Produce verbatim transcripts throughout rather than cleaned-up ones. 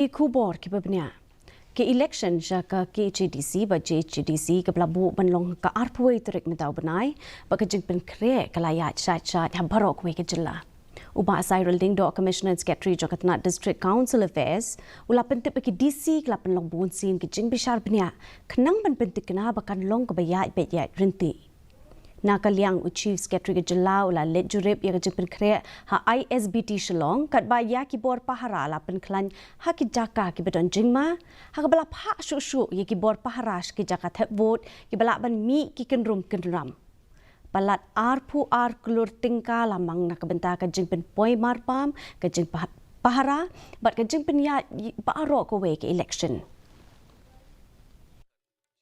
Ki khubor kiba bniah. Ka election sha ka K H A D C bad J H A D C kaba la buh ban long ka arphew tarik mynta u bnai, bad ka jingpynkhreh ka la ïaid shait-shait ha baroh kawei ka jylla. U Bah Sairul Lyngdoh, Commissioner and Secretary jong ka tnat District Council Affairs, u la pyntip ba ki D C ki la pynlong bunsien ki jingbishar bniah khnang ban pyntikna ba kan long kaba ïaid beit ïaid ryntih. Na ka liang u Chief Secretary ka jylla u la leit jurip ïa ka jingpynkhreh ha I S B T Shillong, katba ïa ki bor pahara la pynkhlaiñ ha ki jaka kiba don jingma, ha kaba la phah shuh shuh ïa ki bor pahara sha ki jaka thep vote kiba lah ban mih ki kynrum kynram. Palat arphew ar klur tyngka la mang na ka bynta ka jingpynpoi marpam, ka jingpah-, pahara bad ka jingpynïaid baroh kawei ka election.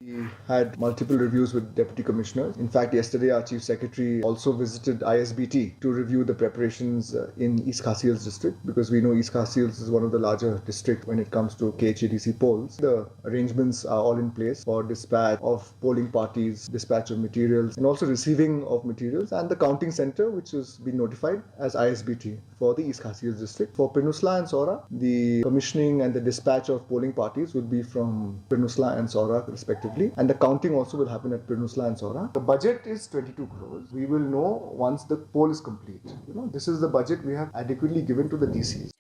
We had multiple reviews with deputy commissioners. In fact, yesterday our chief secretary also visited I S B T to review the preparations uh, in East Khasi Hills district, because we know East Khasi Hills is one of the larger districts when it comes to K H A D C polls. The arrangements are all in place for dispatch of polling parties, dispatch of materials, and also receiving of materials, and the counting center, which has been notified as I S B T for the East Khasi Hills district. For Pynursla and Sohra, the commissioning and the dispatch of polling parties would be from Pynursla and Sohra respectively, and the counting also will happen at Pynursla and Sohra. The budget is twenty-two crores. We will know once the poll is complete. You know, this is the budget we have adequately given to the D Cs.